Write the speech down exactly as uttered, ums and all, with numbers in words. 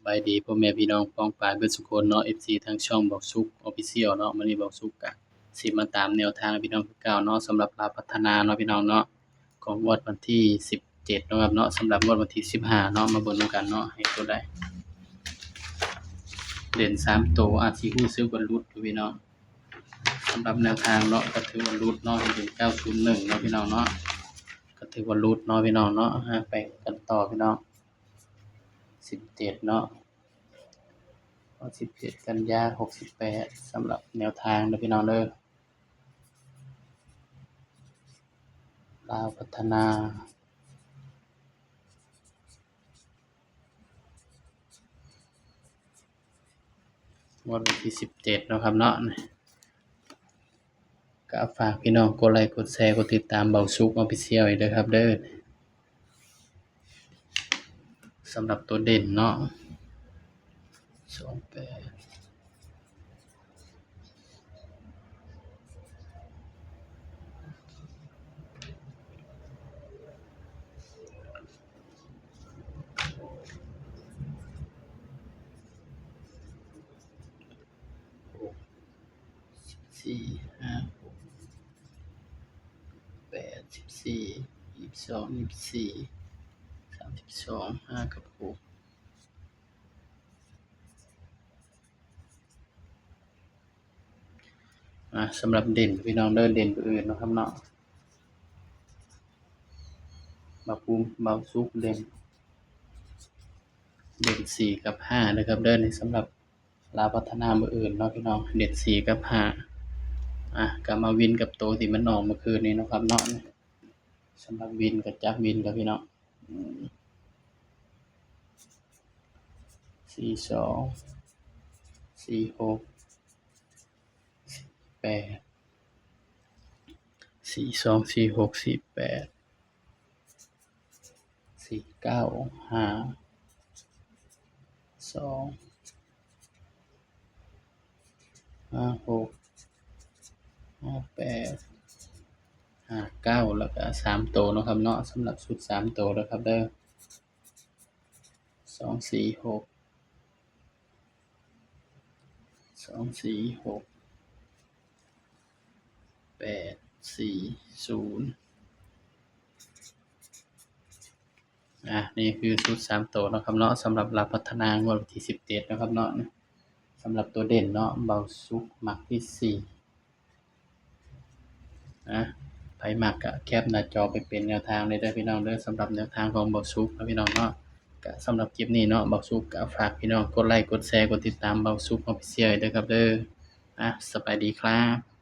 บายดีพ่อแม่พี่น้องป้องปายเบิดสุคนเนาะ เอฟซี ทางช่องบ่าวสุข Official เนาะ มื้อนี้บ่าวสุขกะสิมาตามแนวทางพี่น้องคือเก่าเนาะ สำหรับลาวพัฒนาเนาะพี่น้องเนาะ ของงวดวันที่สิบเจ็ดเนาะครับเนาะ สำหรับงวดวันที่สิบห้าเนาะ มาเบิ่งนำกันเนาะ ให้ตัวใด เด่นสามตัว อาจสิรู้สึกว่าหลุดอยู่พี่น้อง สำหรับแนวทางเนาะ ก็ถือว่าหลุดเนาะ ให้เด่นเก้าศูนย์หนึ่งเนาะพี่น้องเนาะ ก็ถือว่าหลุดเนาะพี่น้องเนาะ อ่า ไปกันต่อพี่น้อง สิบเจ็ดเนาะ วันที่สิบเจ็ดกันยาหกสิบแปด สำหรับแนวทางเด้อพี่น้องเด้อ ลาวพัฒนา งวดวันที่สิบเจ็ดเนาะครับเนาะ ก็ฝากพี่น้องกดไลค์ กดแชร์ กดติดตามบ่าวสุข Official อีกเด้อครับเด้อ สำหรับตัวเด่นเนาะ สองแปด สี่ ห้า หก แปด สิบสี่ ยี่สิบสอง ยี่สิบสี่ สามสิบสอง ห้า กับ หก อ่ะ สำหรับเด่นพี่น้องเด้อ เด่นตัวอื่นเนาะครับเนาะ บ่าวภูมิ บ่าวสุขเด่น เด่นสี่กับห้านะครับเด้อ นี่สำหรับลาวพัฒนามื้ออื่นเนาะพี่น้อง เด่นสี่กับห้า อ่ะ ก็มาวินกับตัวที่มันออกเมื่อคืนนี้เนาะครับเนาะ สำหรับวินก็จับวินกับพี่น้อง อืม สี่สอง สี่หก สี่แปด สี่สอง สี่หก สี่แปด สี่เก้า ห้าสอง ห้าหก ห้าแปด ห้าเก้า แล้วก็สามตัวเนาะครับเนาะ สำหรับชุดสามตัวนะครับเด้อ สองสี่หก สองสี่หก แปดสี่ศูนย์ อ่ะ นี่คือชุดสามตัวเนาะครับเนาะ สำหรับลาวพัฒนางวดวันที่สิบเจ็ดเนาะครับเนาะ สำหรับตัวเด่นเนาะ บ่าวสุขมักที่สี่ นะ ไผมักก็แคปหน้าจอไปเป็นแนวทางเลยเด้อพี่น้องเด้อ สำหรับแนวทางของบ่าวสุขนะพี่น้องเนาะ ก็สำหรับคลิปนี้เนาะ บ่าวสุขก็ฝากพี่น้องกดไลค์ กดแชร์ กดติดตามบ่าวสุข Official ด้วยครับเด้อ อ่ะ สบายดีครับ